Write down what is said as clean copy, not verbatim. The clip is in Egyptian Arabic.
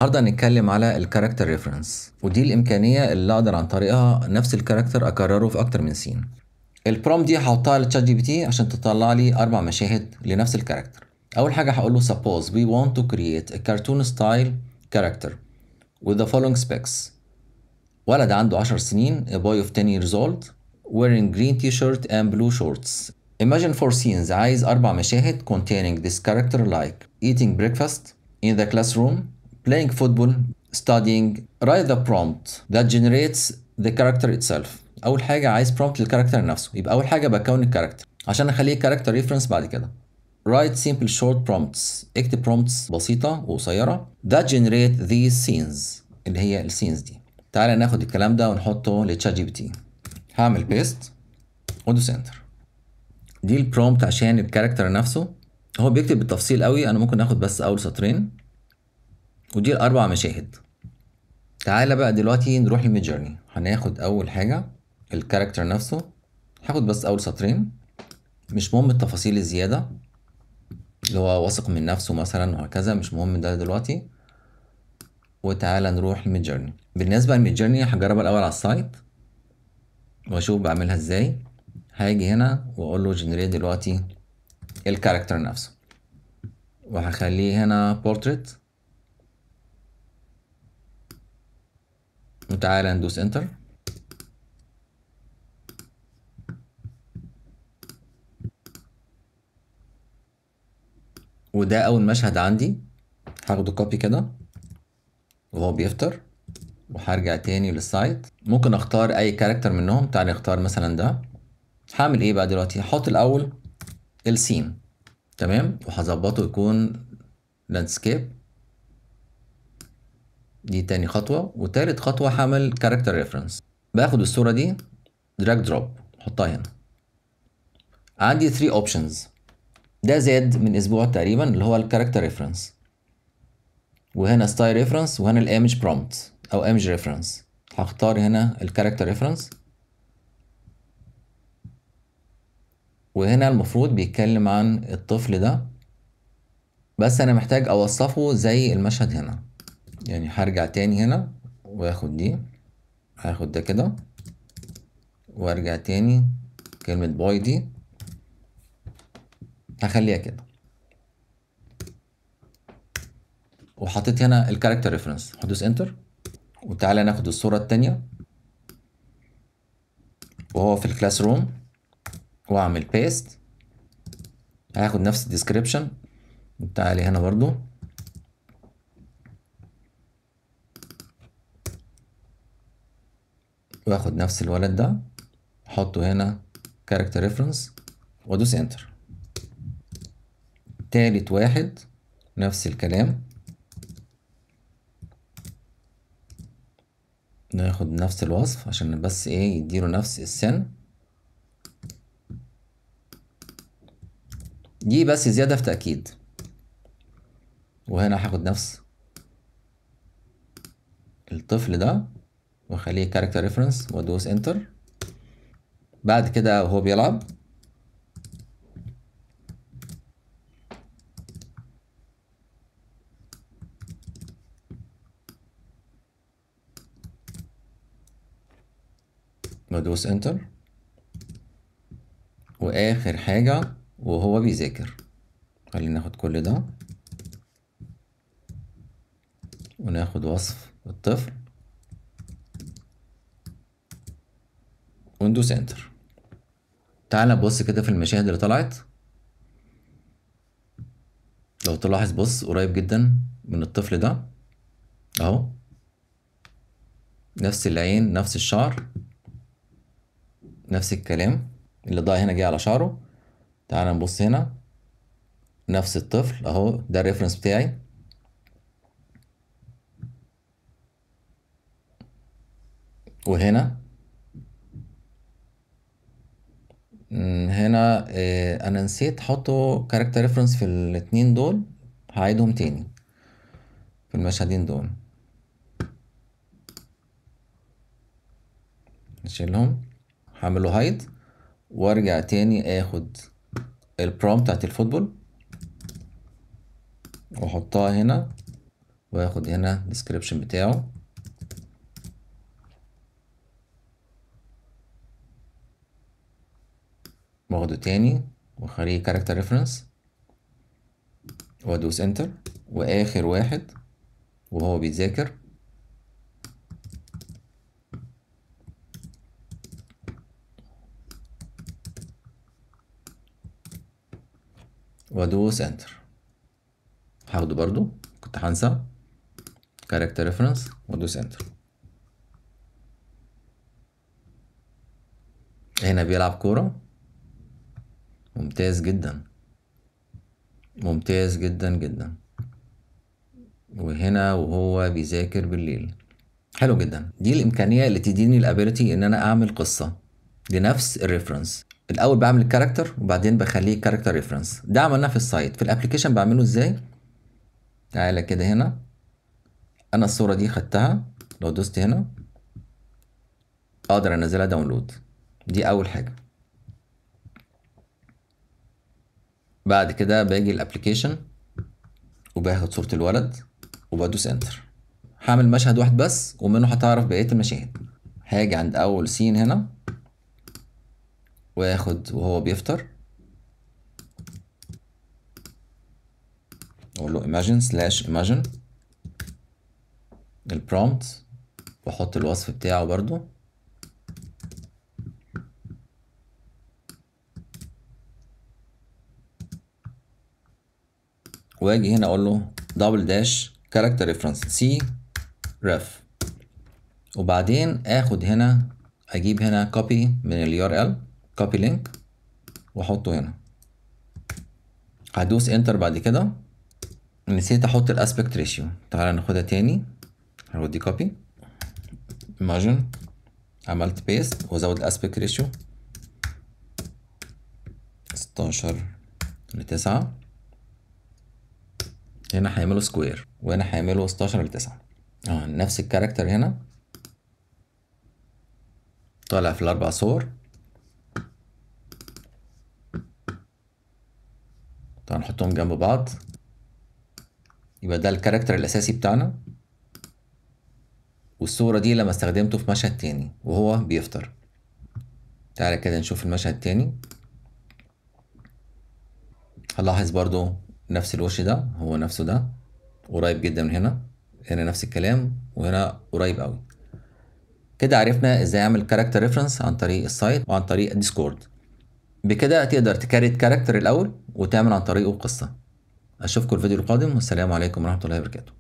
النهارده هنتكلم على ال character reference، ودي الامكانية اللي اقدر عن طريقها نفس ال character اكرره في اكتر من scene. ال prompt دي هحطها لل ChatGPT عشان تطلع لي 4 مشاهد لنفس ال character. اول حاجة هقول له suppose we want to create a cartoon style character with the following specs. ولد عنده 10 سنين، a boy of 10 years old wearing green t-shirt and blue shorts. Imagine 4 scenes، عايز 4 مشاهد containing this character like eating breakfast in the classroom, playing football, studying. Write the prompt that generates the character itself. أول حاجة عايز prompt لل character نفسه، يبقى أول حاجة بكون ال character عشان أخليه character reference بعد كده. Write simple short prompts، اكتب prompts بسيطة وقصيرة that generate these scenes اللي هي ال scenes دي. تعالى ناخد الكلام ده ونحطه ل ChatGPT. هعمل paste وادوس enter. دي ال prompt عشان ال character نفسه، هو بيكتب بالتفصيل قوي، انا ممكن اخد بس اول سطرين، ودي ال4 مشاهد. تعالى بقى دلوقتي نروح لل Midjourney. هناخد اول حاجة ال character نفسه، هاخد بس اول سطرين، مش مهم التفاصيل الزيادة اللي هو واثق من نفسه مثلا وهكذا، مش مهم ده دلوقتي. وتعالى نروح لل Midjourney. بالنسبة لل Midjourney هجربها الاول على ال site واشوف بعملها ازاي. هاجي هنا واقول له generate دلوقتي ال character نفسه، وهخليه هنا بورتريت، وتعالى ندوس enter. وده اول مشهد عندي، هاخده copy كده وهو بيفطر، وهرجع تاني لل site. ممكن اختار اي character منهم، تعالى نختار مثلا ده. هعمل ايه بقى دلوقتي؟ هحط الاول ال scene، تمام، وهظبطه يكون landscape. دي تاني خطوة. وتالت خطوة هعمل character reference، باخد الصورة دي drag drop احطها هنا. عندي 3 options، ده زاد من اسبوع تقريبا اللي هو ال character reference، وهنا style reference، وهنا ال image prompt او image reference. هختار هنا ال character reference، وهنا المفروض بيتكلم عن الطفل ده، بس انا محتاج اوصفه زي المشهد هنا. يعني هرجع تاني هنا واخد دي، هاخد ده كده وارجع تاني كلمة boy دي هخليها كده، وحطيت هنا ال character reference، هدوس enter. وتعالى ناخد الصورة التانية وهو في ال classroom، واعمل paste، هاخد نفس ال description. تعالي هنا برضو واخد نفس الولد ده، احطه هنا character reference وادوس enter. تالت واحد نفس الكلام، ناخد نفس الوصف عشان بس ايه يديله نفس السن، دي بس زيادة في تأكيد. وهنا هاخد نفس الطفل ده واخليه character reference وادوس enter. بعد كده وهو بيلعب وادوس enter. واخر حاجة وهو بيذاكر، خلينا ناخد كل ده وناخد وصف الطفل وندوس enter. تعال نبص كده في المشاهد اللي طلعت. لو تلاحظ بص قريب جدا من الطفل ده اهو، نفس العين نفس الشعر نفس الكلام، اللي ضاع هنا جه على شعره. تعال نبص هنا نفس الطفل اهو، ده ال reference بتاعي. وهنا هنا انا نسيت احطه character reference في الاتنين دول، هعيدهم تاني في المشهدين دول، نشيلهم، هعمله hide وارجع تاني اخد ال prompt بتاعت ال football واحطها هنا واخد هنا description بتاعه. واخده تاني واخليه character reference وادوس enter. واخر واحد وهو بيذاكر. وادوس enter. هاخده برضو، كنت هنسى، character reference وادوس enter. هنا بيلعب كورة. ممتاز جدا، ممتاز جدا جدا. وهنا وهو بيذاكر بالليل. حلو جدا. دي الامكانية اللي تديني ال ability ان انا اعمل قصة لنفس ال reference. الاول بعمل character وبعدين بخليه character reference. ده عملناه في ال site. في ال application بعمله ازاي؟ تعالى كده هنا، انا الصورة دي خدتها، لو دوست هنا اقدر انزلها download. دي اول حاجة. بعد كده باجي ال application وباخد صوره الولد وبدوس enter. هعمل مشهد واحد بس ومنه هتعرف بقية المشاهد. هاجي عند اول scene هنا واخد وهو بيفطر، اقول له imagine slash imagine ال prompt، واحط الوصف بتاعه برضو. واجي هنا اقول له double dash character reference C ref، وبعدين اخد هنا، اجيب هنا copy من ال URL، copy link، واحطه هنا. هدوس enter. بعد كده نسيت احط ال aspect ratio، تعالى ناخدها تاني. هاخد دي copy imagine، عملت paste وازود ال aspect ratio 16:9. هنا هيعملوا square وهنا هيعملوا 16:9. نفس ال character هنا طالع في الاربع صور. طبعا نحطهم جنب بعض، يبقى ده ال character الاساسي بتاعنا. والصورة دي لما استخدمته في مشهد تاني وهو بيفطر. تعالى كده نشوف المشهد التاني. هنلاحظ برضو نفس الوش ده هو نفسه ده، قريب جدا من هنا، هنا نفس الكلام، وهنا قريب قوي. كده عرفنا ازاي اعمل character reference عن طريق ال site وعن طريق ال Discord. بكده تقدر ت create character الاول وتعمل عن طريقه قصة. اشوفكم الفيديو القادم، والسلام عليكم ورحمة الله وبركاته.